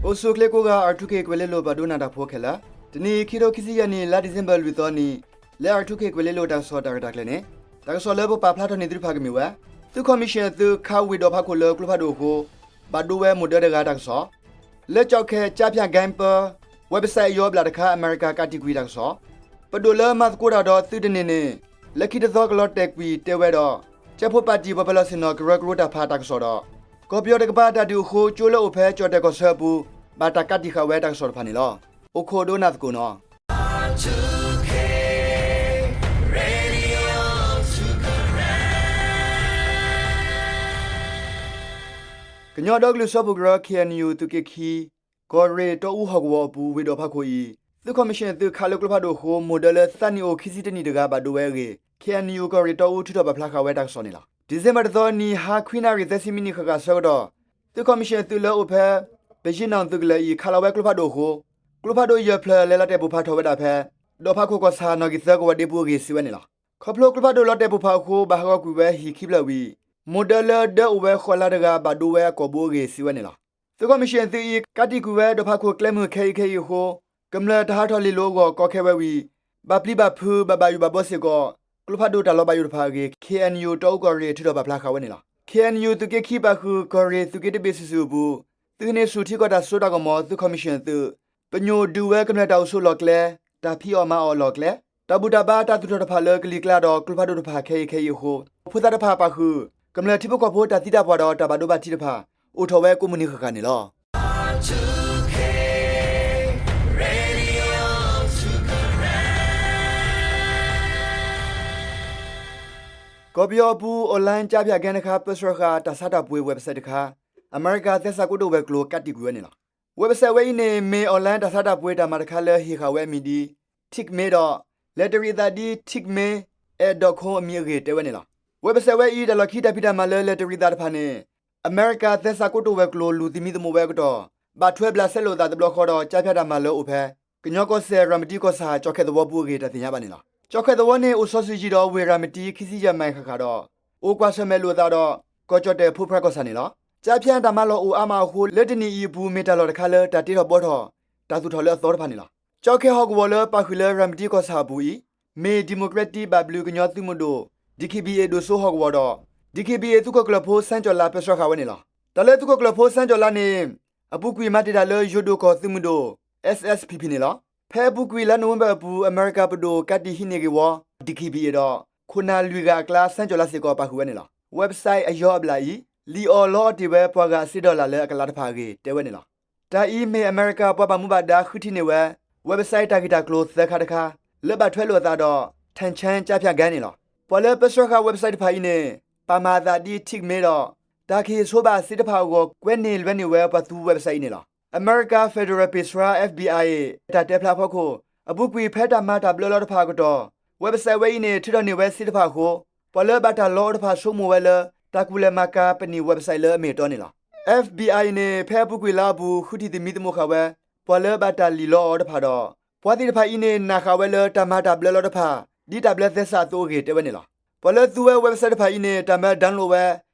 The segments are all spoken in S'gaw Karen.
အိၣ်ဆူၣ်ချ့ကိးဂၤ R two K ကွဲၤလ့လိၤပှၤဒိကနၣ်တၢ်ဖိခဲလၢာ်, တနံၤအံၤ ခံထိခံဆံယဲၢ်နံၣ် လါဒံၣ်စ့ဘၢၣ် လွံၢ်သီအနံၤ, လၢ R two K ကွဲၤလ့လိၤတၢ်ကစီၣ်တၢ်ရဲၣ်တၢ်ကျဲၤန့ၣ်, တၢ်ကစီၣ်လၢပပာ်ဖျါထီၣ်န့ၢ်သုတဖၣ်ကမ့ၢ်ဝဲ သုးခီၣ်မံၣ်ၡ့ၣ်အသုးခးဝ့ၢ်ဒီၣ်ဖးခိၣ်လၢကျိဖးဒိၣ်အဃိ ဘၣ်ဒိဝဲမိၢ်ဒၢတဂၤတၢ်ကစီၣ်, လၢကၠီၣ်ခဲၣ် ကျားဖြန့် gang ပၢ website အယီၤအဘျၣ်တခါ အမဲရကၤကးတံာ်ကွံာ်တၢ်ကစီၣ်, ပဒိၣ်လၢမၤသကိးတၢ်ဒီးသုးတန့ၢ်န့ၣ် လၢခံတသီကလီၤတဲာ်ကွံာ်တဲဝဲဒီး ကၠဲးဖိပၣ်တံၣ်ပှၤပၢၤလီၢ်ဆ့ၣ်နီၤကရၢကရိတၢ်ဖးတၢ်ကစီၣ်ဒီး ကီၢ်ပယီၤတကပၤတၢ်ဒုးအဃိ ကၠိလၢအိၣ်ဖဲကၠီၣ်တဲၣ်ကီၢ်ဆၢအပူၤ ဘၣ်တၢ်ကးတံာ်ဃာ်ဝဲတၢ်ကစီၣ်တဖၣ်န့ၣ်လီၤ. အိၣ်ခိးဒိကနၣ်သကိးနီၤ. ကညီဒီကလုာ်စၢဖှိၣ်ကရၢ K N U သုးက့ခံ ကီၢ်ရ့ၣ်တီအူဟီၣ်ကဝီၤအပူၤ ဝ့ၢ်ဒီၣ်ဖးခိၣ်အံၤ သုးခီၣ်မံၣ်ၡ့ၣ်အသုးခးလၢကျိဖးဒိၣ်အဃိ မိၢ်ဒၢလၢသးနံၣ်အိၣ်ခံဆံတနံၣ်တဂၤဘၣ်ဒိဝဲအဂ့ၢ် K N U ကီၢ်ရ့ၣ်တီအူထုးထီၣ်ပာ်ဖျါဃာ်ဝဲတၢ်ကစီၣ်န့ၣ်လီၤ. ဒံၣ်စ့ဘၢၣ်တသီအနံၤ ဟါခွံနၣ်ရံၣ်သၢဆံမံးနံးဃၣ်ဃၣ်ဆၢကတီၢ် သုးခီၣ်မံၣ်ၡ့ၣ်အသုးလၢအိၣ်ဖဲ ပယ့ၣ်နီၣ်သုးကလၢၤအံၤ ခးလီၤဝဲကျိဖးဒိၣ်အဃိ ကျိဖးဒိၣ်ယဲၢ်ဖျၢၣ်လဲၤလီၤတဲာ်ပိၢ်ဖးထီၣ်ဝဲဒၣ်ဖဲ ဒီၣ်ဖးခိၣ်ကီၢ်ဆၣ်နီၣ်ဂံၢ်သၢကဝီၤဒ့ပူၤအဂ့ၢ် စံးဝဲန့ၣ်လီၤ. ခီဖျိကျိဖးဒိၣ်လီၤတဲာ်ပိၢ်ဖးအဃိ ဘၣ်ဟးဂီၤကွံာ်ဝဲဟံၣ်ခံဖျၢၣ်ဝံၤ မိၢ်ဒၢလၢဒၢအိၣ်ဝဲဃိးလါတဂၤ ဘၣ်ဒိဝဲအကိာ်ဘိအဂ့ၢ် စံးဝဲန့ၣ်လီၤ. သုးခီၣ်မံၣ်ၡ့ၣ်အသုးအံၤ ကးတံာ်ကွံာ်ဝဲဒီၣ်ဖးခိၣ်ကျဲမုၢ်ခဲအံၤခဲအံၤအဃိ ကမျၢၢ်တၢ်ဟးထီၣ်လ့ၢ်လိၤအဂီၢ်ကီခဲဝဲဝံၤ ဘၣ်ပျံၤဘၣ်ဖုး ဘၣ်ဘၣ်ယိၣ်ဘၣ်ဘီစ့ၢ်ကီး ကျိဖးဒိၣ်တၢ်လီၤဘၣ်ယိၣ်တဖၣ်အဂ့ၢ် K N U တီအူကီၢ်ရ့ၣ်ထုးထီၣ်ပာ်ဖျါဃာ်ဝဲန့ၣ်လီၤ. K N U သုးက့ခံပာ်ဃုာ် ကီၢ်ရ့ၣ်သုးက့တဘ့ၣ်စုာ်စုာ်အပူၤ သုးဟံးန့ၢ်ဆူၣ်ထံကီၢ်တၢ်စိတၢ်ကမီၤ သုးခီၣ်မံၣ်ၡ့ၣ်အသုး ပညိၣ်ဒုးဝဲကမျၢၢ်တၢ်အိၣ်ဆိးလီၢ်ကျဲ, တၢ်ဖံးအီၣ်မၤအီၣ်အလီၢ်အကျဲ, တၢ်ဘူၣ်တၢ်ဘါတၢ်သူၣ်ထီၣ်တဖၣ်လၢကလံၤကျါဒီးကျိဖးဒိၣ်တဖၣ်ခဲအံၤခဲအံၤအဃိ ဖိသၣ်တဖၣ်ပာ်ဃုာ် ကမျၢၢ်ထံဖိကီၢ်ဖိတၢ်သံတၢ်ပှၢ်ဒီးတၢ်ဘၣ်ဒိဘၣ်ထံးတဖၣ် အိၣ်ထီၣ်ဝဲကိးမုၢ်နံၤဃၣ်ဃၣ်န့ၣ်လီၤ. ကီၢ်ပယီၤအပူၤ online ကျားဖြန့် gang တခါ ပၢဆှၢဃာ်တၢ်ဆါတၢ်ပှ့ၤ website တခါ အမဲရကၤသဲစးကိတိာ်ဝဲၤကျိၤ ကးတံာ်ကွံာ်ဝဲန့ၣ်လီၤ. website ဝဲအံၤန့ၣ် မ့ၢ် online တၢ်ဆါတၢ်ပှ့ၤတၢ်မၤတခါလၢဟ့ၣ်ဃာ်ဝဲအမံၤဒ် Tickme ဒီး လဲၤတရံးအသးဒ် Tickme at dot com အမံၤအဂ့ၢ်တဲဝဲန့ၣ်လီၤ. website ဝဲအံၤ တၢ်လီၢ်ခံတၢ်ဖံးတၢ်မၤလၢလဲၤတရံးသးတဖၣ်န့ၣ် အမဲရကၤသဲစးကိတိာ်ဝဲၤကျိၤ လူၤသမံသမိးဝဲအကတီၢ် ဘၣ်ထွဲဘျးဆဲးလိာ်သးတဘျီဃီဒီး ကျားဖြန့် တၢ်မၤလၢအိၣ်ဖဲ ကညီကီၢ်စဲၣ် ရၤမတံကီၢ်ဆၣ် ကၠီၣ်ခဲၣ်သဝီပူၤအဂ့ၢ် တၢ်သ့ၣ်ညါဘၣ်န့ၣ်လီၤ. ကၠီၣ်ခဲၣ်သဝီန့ၣ် အိၣ်စီၤစုၤယံၤဒီးဝ့ၢ်ရၤမတံ ခံဆံယဲၢ်မံၣ်ဃၣ်ဃၣ်ဒီး အိၣ်ကွၢ်ဆၢၣ်မဲာ်လိာ်သးဒီး ကီၢ်ကၠီၣ်တဲၣ်ဖိဖြးကီၢ်ဆၣ်န့ၣ်လီၤ. ကျားဖြန့် တၢ်မၤလီၢ်အိၣ်အါမးအဃိ လၢတနံၤအံၤအပူၤ မ့ၢ်တၢ်လီၢ်တခါလၢ တၢ်တ့ထီၣ်ဘှီထီၣ် တၢ်သူၣ်ထီၣ်လၢအသီတဖၣ်န့ၣ်လီၤ. ကၠီၣ်ခဲၣ်ဟီၣ်ကဝီၤလၢပာ်ဃုာ်လၢရၤမတံကီၢ်ဆၣ်အပူၤအံၤ မ့ၢ် Democratic ဘၣ်ဘျုးကညီသုးမုၢ်ဒိၣ် D K B A ဒိၣ်စိဟီၣ်ကဝီၤဒီး D K B A သုးခိၣ်ကျၢၢ်ဖိ စၢ်ကၠီၣ်လါ ပၢဆှၢဃာ်ဝဲန့ၣ်လီၤ. တၢ်လၢသုးခိၣ်ကျၢၢ်ဖိ စၢ်ကၠီၣ်လါန့ၣ် အပူၤကွံာ်မၤတ့ၢ်တၢ်လၢယိၤဒိၣ်ကီၢ်သုးမုၢ်ဒိၣ် S S P P န့ၣ်လီၤ. ဖဲအပူၤကွံာ် လါနိၣ်ဝ့ဘၢၣ်အပူၤ အမဲရကၤပဒိၣ်ကးတံာ်ဟံးန့ၢ်ဂ့ၢ်ဝီ D K B A ဒီး ခိၣ်နၢ်လွံၢ်ဂၤအကျါ စၢ်ကၠီၣ်လါစ့ၢ်ကီး ပာ်ဃုာ်ဝဲန့ၣ်လီၤ. website အယီၤအဘျၣ်အံၤ လံၣ်အီၣ်လီအီၤတ့ၢ်ဝဲ ပှၤဂၤအစ့ဒီလၣ်လၢအကလးတဖၣ်အဂ့ၢ် တဲဝဲန့ၣ်လီၤ. တၢ်အံၤမ့ၢ်အမဲရကၤပှၤဘၣ်မူဘၣ်ဒါဃုထံၣ်န့ၢ်ဝဲ website တၢ်ဂ့ၢ်တၢ်ကျိၤသၢခါတခါ လၢဘၣ်ထွဲလိာ်အသးဒီး Tencent ကျားဖြန့် gang န့ၣ်လီၤ. ပှၤလၢပၢဆှၢဃာ် website တဖၣ်အံၤန့ၣ် ပာ်မၤအသးဒ် Tickme ဒီး တၢ်ကဟ့ၣ်ဆိဘၣ်စ့တဖၣ်အဂီၢ် ကွဲန့ၢ်လွဲန့ၢ်ဝဲပှၤသူ website အံၤန့ၣ်လီၤ. အမဲရကၤ Federal ပ့ၢ်စှၤ F B I တၢ်တဲဖျါအဖီခိၣ် အပူၤကွံာ် ဖဲတၢ်မၤတၢ်ဘျၢလီၤတဖၣ်အကတီၢ် website ဝဲအံၤန့ၣ် ထုးထီၣ်န့ၢ်ဝဲစ့တဖၣ်အဃိ ပှၤလၢဘၣ်တၢ်လီအီၤတဖၣ်ဆိကမိၣ်ဝဲလၢ တၢ်ကူၣ်လဲၤမၤကၤပနံာ် website လၢအမ့ၢ်အတီန့ၣ်လီၤ. F B I န့ၣ် ဖဲအပူၤကွံာ်လါအပူၤ ဃုထံၣ်သမံသမိးဃာ်ဝဲ ပှၤလၢဘၣ်တၢ်လံၣ်လီအီၤတဖၣ်ဒီး ပှၤသ့ၣ်တဖၣ်အံၤန့ၣ် နာ်ဃာ်ဝဲလၢတၢ်မၤတၢ်ဘျၢလီၤတဖၣ် ဒ်တၢ်ဘျၢသဲစးအသိးအဂ့ၢ် တဲဝဲန့ၣ်လီၤ. ပှၤလၢသူဝဲ website တဖၣ်အံၤန့ၣ် တၢ်မၢ download ဝဲ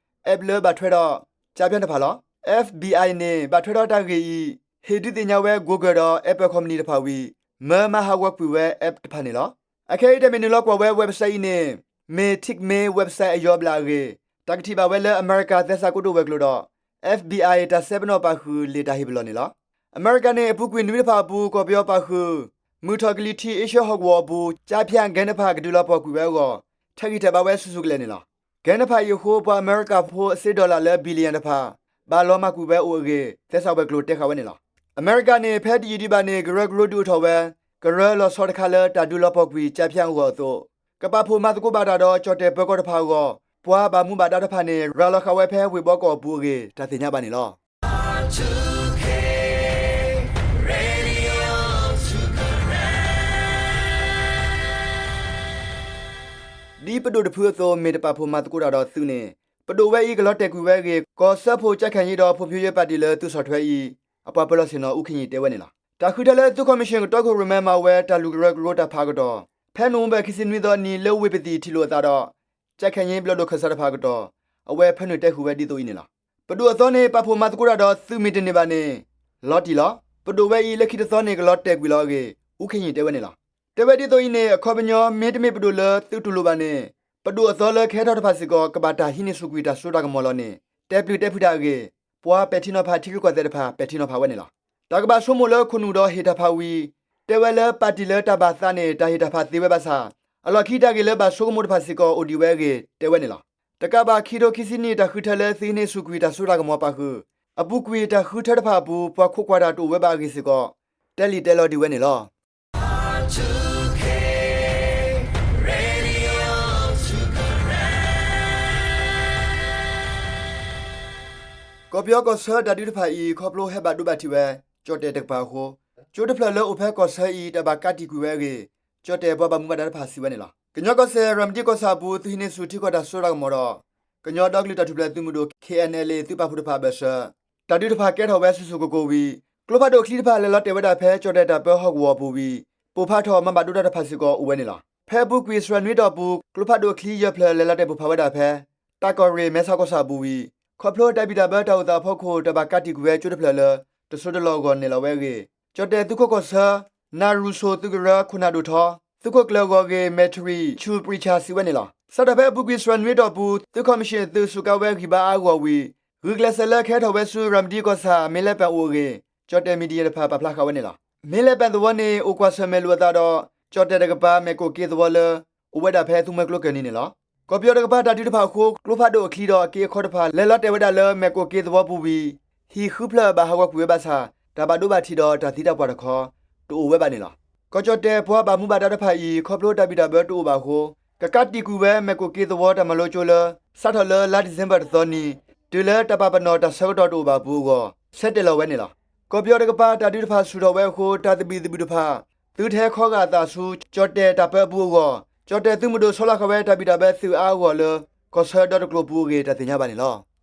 app လၢဘၣ်ထွဲဒီး ကျားဖြန့် တဖၣ်လီၤ. F B I န့ၣ် ဘၣ်ထွဲဒီးတၢ်ဂ့ၢ်အံၤ ဟ့ၣ်ဒုးသ့ၣ်ညါဝဲ Google ဒီး Apple ခီပနံၣ်တဖၣ်ဝံၤ မၢမၤဟးဂီၤကွံာ်ဝဲ app တဖၣ်န့ၣ်လီၤ. အခဲအံၤတၢ်မ့ၢ်နုာ်လီၤကွၢ်ဝဲ website အံၤန့ၣ် မ့ၢ် Tickme website အယီၤအဘျၣ်အဂ့ၢ် တၢ်ကထံၣ်ဘၣ်ဝဲလၢ အမဲရကၤသဲစးကိတိာ်ဝဲၤကျိၤဒီး F B I တၢ်စဲပနီၣ်ပာ်ဃုာ်လံာ်တၢ်ဟ့ၣ်ပလီၢ်န့ၣ်လီၤ. အမဲရကၤန့ၣ် အပူၤကွံာ်နွံတဖၣ်အပူၤ ကီၢ်ပယီၤပာ်ဃုာ် မုၢ်ထီၣ်ကလံၤထံး အ့ရှၢၣ်ဟီၣ်ကဝီၤအပူၤ ကျားဖြန့် gang တဖၣ်ကဒုးလီၤပှီၢ်ကွံာ်ဝဲအဂီၢ် ထဲးဂံၢ်ထဲးဘါဝဲဆူၣ်ဆူၣ်ကလဲာ်န့ၣ်လီၤ. gang တဖၣ်အံၤအဃိ ပှၤအမဲရကၤဖိအစ့ဒီလၣ်လၢ billion တဖၣ် ဘၣ်လီၤမၢ်ကွံာ်ဝဲအိၣ်အဂ့ၢ် သဲစးဝဲၤကျိၤတဲဃာ်ဝဲန့ၣ်လီၤ. အမဲရကၤန့ၣ် ဖဲတယံာ်ဒံးဘၣ်န့ၣ် ကရၢကရိဒုးအိၣ်ထီၣ်ဝဲ ကရၢလီၤဆီတခါလၢတၢ်ဒုးလီၤပှီၢ်ကွံာ် ကျားဖြန့် အဂီၢ်အသိး ကပာ်ဖှိၣ်မၤသကိးဘၣ်တၢ်ဒီး ကၠီၣ်တဲၣ်ပၢၤကီၢ်တဖၣ်အဂီၢ် ပှၤဘၣ်မူဘၣ်ဒါတဖၣ်န့ၣ် ရၤလီၤဃာ်ဝဲဖဲဝ့ၢ်ဘီကီၢ်အပူၤအဂ့ၢ် တၢ်သ့ၣ်ညါဘၣ်န့ၣ်လီၤ. ဒ်ပဒိၣ်တဖုအသိး မ့ၢ်တပာ်ဖှိၣ်မၤသကိးတၢ်ဒီးသုးန့ၣ် ပဒိၣ်ဝဲအံၤ ကလီၤတဲာ်ကွံာ်ဝဲအဂ့ၢ် ကီၢ်စၢဖှိၣ်ကၠၢ်ခဲၣ်ညံဒီး ဖံးဖံးယဲၢ်ပၣ်တံၣ်လၢသုးဆီၣ်ထွဲအံၤ အပှၤပၢၤလီၢ်ဆ့ၣ်နီၤ အူခံယ့ၤ တဲဝဲန့ၣ်လီၤ. တၢ်ဃုထၢလၢသုးခီၣ်မံၣ်ၡ့ၣ်ကတီခိၣ်ရိၣ်မဲမၤဝဲ တၢ်လူၤကရၢကရိတၢ်ဖးအကတီၢ် ဖဲနိၣ်ဝ့ဘၢၣ်ခံဆံနွံသီအနံၤ လၢဝ့ၢ်ပသံၣ်ထံၣ်လိာ်အသးဒီး ကၠၢ်ခဲၣ်ညံဘျီၣ်ဒိၣ်ခၢၣ်စးတဖၣ်အကတီၢ် အဝဲဖၢနုာ်တဲဃုာ်ဝဲဒ်သိးအံၤန့ၣ်လီၤ. ပဒိၣ်အသီန့ၣ် ပာ်ဖှိၣ်မၤသကိးတၢ်ဒီးသုးမ့ၢ်တန့ၢ်ဘၣ်န့ၣ် လီၤတံၢ်လီၤ. ပဒိၣ်ဝဲအံၤလၢခံတသီန့ၣ် ကလီၤတဲာ်ကွံာ်လီၤအဂ့ၢ် အူခ့ၣ်ယ့ၣ်တဲဝဲန့ၣ်လီၤ. တဲဝဲဒ်သိးအံၤန့ၣ် အခီပညီ မ့တမ့ၢ်ပဒိၣ်လၢသုတူၢ်လိာ်ဘၣ်န့ၣ် ပဒိၣ်အသီလၢကဟဲထီၣ်တဖၣ်စ့ၢ်ကီး ကဘၣ်တၢ်ဟံးန့ၢ်စူးကွံာ်တၢ်စိတၢ်ကမီၤလီၤန့ၣ် တဲပျုၢ်တဲဖုးတၢ်အဂ့ၢ် ပှၤပဲာ်ထံနီၤဖးထံရူၢ်ကီၢ်သဲးတဖၣ် ပဲာ်ထံနီၤဖးဝဲန့ၣ်လီၤ. တၢ်ကဘၣ်ဆိကမိၣ်လၢခိၣ်နူာ်ဒီးဟ့ၣ်တၢ်ဖးဝံၤ တဲဝဲလၢပၣ်တံၣ်လၢတၢ်ဘၣ်သးန့ၣ် တၢ်ဟ့ၣ်တၢ်ဖးသ့ဝဲဘၣ်ဆၣ် အလီၢ်ခံတၢ်ဂ့ၢ်လၢဘၣ်ဆိကမိၣ်တဖၣ်စ့ၢ်ကီးအိၣ်ဒံးဝဲအဂ့ၢ် တဲဝဲန့ၣ်လီၤ. တကးဘၣ် ခံထိခံဆံနံၣ် တၢ်ဃုထၢလၢသုဟံးန့ၢ်စူးကွံာ်တၢ်စိတၢ်ကမီၤပာ်ဃုာ် အပူၤကွံာ်တၢ်ဃုထၢတဖၣ်အပူၤ ပှၤခိးကွၢ်တၢ်တအိၣ်ဝဲဘၣ်အဂ့ၢ်စ့ၢ်ကီး တဲလံာ်တဲလီၤဒံးဝဲန့ၣ်လီၤ. ကီၢ်ပယီၤကီၢ်ဆၢတၢ်ဒုးတဖၣ်အံၤ ခီဖျိဟဲဘၣ်ဒိဘၣ်ထံးဝဲ ကၠီၣ်တဲၣ်တကပၤအဃိ ကၠိတဖျၢၣ်လၢအိၣ်ဖဲကီၢ်ဆၢအံၤ တၢ်ဘၣ်ကးတံာ်ကွံာ်ဝဲအဂ့ၢ် ကၠီၣ်တဲၣ်ပှၤဘၣ်မူဘၣ်ဒါတဖၣ်စံးဝဲန့ၣ်လီၤ. ကညီကီၢ်စဲၣ် ရၤမတံကီၢ်ဆၣ်အပူၤ သုဟံးန့ၢ်ဆူၣ်ထံကီၢ်တၢ်စိတၢ်ကမီၤဒီး ကညီဒီကလုာ်တၢ်ထူၣ်ဖျဲးသုးမုၢ်ဒိၣ် ခ့ၣ်အဲၣ်ၣ်အဲၣ်လ် သုးပာ်ဖှိၣ်တဖၣ်အဘၢၣ်စၢၤ တၢ်ဒုးတဖၣ်ကဲထီၣ်ဝဲဆူၣ်ဆူၣ်ကိၢ်ကိၢ်ဝံၤ ကျိဖးဒိၣ်အချံတဖၣ်လဲၤလီၤတဲာ်ဝဲဒၣ်ဖဲ ကၠီၣ်တဲၣ်တၢ်ပၢဟီၣ်ကဝီၤအပူၤဝံၤ ပိၢ်ဖးထီၣ်မၤဘၣ်ဒိတၢ်တဖၣ်စ့ၢ်ကီးအိၣ်ဝဲန့ၣ်လီၤ. ဖဲအပူၤကွံာ် စှၤနွံတီၢ်ပူၤ ကျိဖးဒိၣ်အချံယဲၢ်ဖျၢၣ်လဲၤလီၤတဲာ်ပိၢ်ဖးဝဲဒၣ်ဖဲ တၢ်ကီၢ်ရ့ၣ်မဲဆီးကီၢ်ဆၣ်အပူၤဝံၤ ခီဖျိတၢ်ဘံၣ်တၢ်ဘၢတၢ်အိၣ်သးအဖီခိၣ် တၢ်ဘၣ်ကးတံာ်ကွံာ်ဝဲကၠိတဖျၢၣ်လၢ တစိၤတလီၢ်အဂီၢ်နဲၣ်လီၤဝဲအဂ့ၢ် ကၠီၣ်တဲၣ်သုးခိးကီၢ်ဆၢ နၢ်ရူၣ်စိၣ်သုးကရၢ ခိၣ်နၢ်ဒိၣ်ထီ သုးခိၣ်ကျၢၢ်ဂီၢ်ဂ့ၢ် မဲၣ်ထရံၣ် ဆူၣ်ပြံၣ်ဆၣ် စံးဝဲန့ၣ်လီၤ. စးထီၣ်ဖဲအပူၤကွံာ် စှၤနွံတီၢ်ပူၤ သုးခီၣ်မံၣ်ၡ့ၣ်အသုးစူးကါဝဲဂံၢ်ဘါအါအါဂီၢ်ဂီၢ်ဝံၤ ဂုာ်ကျဲးစၢးလၢကဟဲထီၣ်ဝဲဆူ ရၤမတံကီၢ်ဆၣ် မ့ၢ်လဲပၣ်အိၣ်အဂ့ၢ် ကၠီၣ်တဲၣ် Media တဖၣ်ပာ်ဖျါဃာ်ဝဲန့ၣ်လီၤ. မ့ၢ်လဲပၣ်သဝီန့ၣ် အိၣ်ကွၢ်ဆၢၣ်မဲာ်လိာ်အသးဒီး ကၠီၣ်တဲၣ်တကပၤ မဲာ်ကိးက့သဝီလၢ အိၣ်ဝဲဒၣ်ဖဲသူမှဲကျိကၢၢ်နံၤန့ၣ်လီၤ. ကီၢ်ပယီၤတကပၤတၢ်ဒုးတဖၣ်အဃိ ကျိဖးဒိၣ်အချံဒီးအက့အခီတဖၣ် လဲၤလီၤတဲာ်ဝဲဒၣ်လၢ မဲာ်ကိးက့သဝီပူၤဝံၤ ဟံၣ်ဃုဖျၢၣ်ဘၣ်ဟးဂီၤကွံာ်ဝဲဘၣ်ဆၣ် တၢ်ဘၣ်ဒိဘၣ်ထံးဒီးတၢ်သံတၢ်ပှၢ်တခီ တအိၣ်ဝဲဘၣ်န့ၣ်လီၤ. ကီၢ်ကၠီၣ်တဲၣ်ပှၤဘၣ်မူဘၣ်ဒါတဖၣ်အံၤ ခီဖျိတၢ်ဘံၣ်တၢ်ဘၢတအိၣ်ဘၣ်အဃိ ကကးတံာ်ကွံာ်ဝဲ မဲာ်ကိးက့သဝီတၢ်မၤလိကၠိလၢ စးထီၣ်လၢလါဒံၣ်စ့ဘၢၣ်တသီနံၤ တုၤလၢတၢ်ပာ်ပနီၣ်တၢ်ဆၢကတီၢ်တအိၣ်ဘၣ်အပူၤအဂီၢ် ဆဲးတဲာ်လီၤဝဲန့ၣ်လီၤ. ကီၢ်ပယီၤတကပၤတၢ်ဒုးတဖၣ်ဆူၣ်ထီၣ်ဝဲအဃိ တၢ်သဘံၣ်သဘုၣ်တဖၣ် သုတဟဲခီဂာ်အသးဆူ ကၠီၣ်တဲၣ်တၢ်ပၢအပူၤအဂီၢ် ကၠီၣ်တဲၣ်သုးမုၢ်ဒိၣ်ဆီလီၤဃာ်ဝဲတၢ်ဘံၣ်တၢ်ဘၢသုးအါအါဂီၢ်ဂီၢ်လၢ ကီၢ်ဆၢဒီတကျိၤအပူၤအဂ့ၢ် တၢ်သ့ၣ်ညါဘၣ်န့ၣ်လီၤ.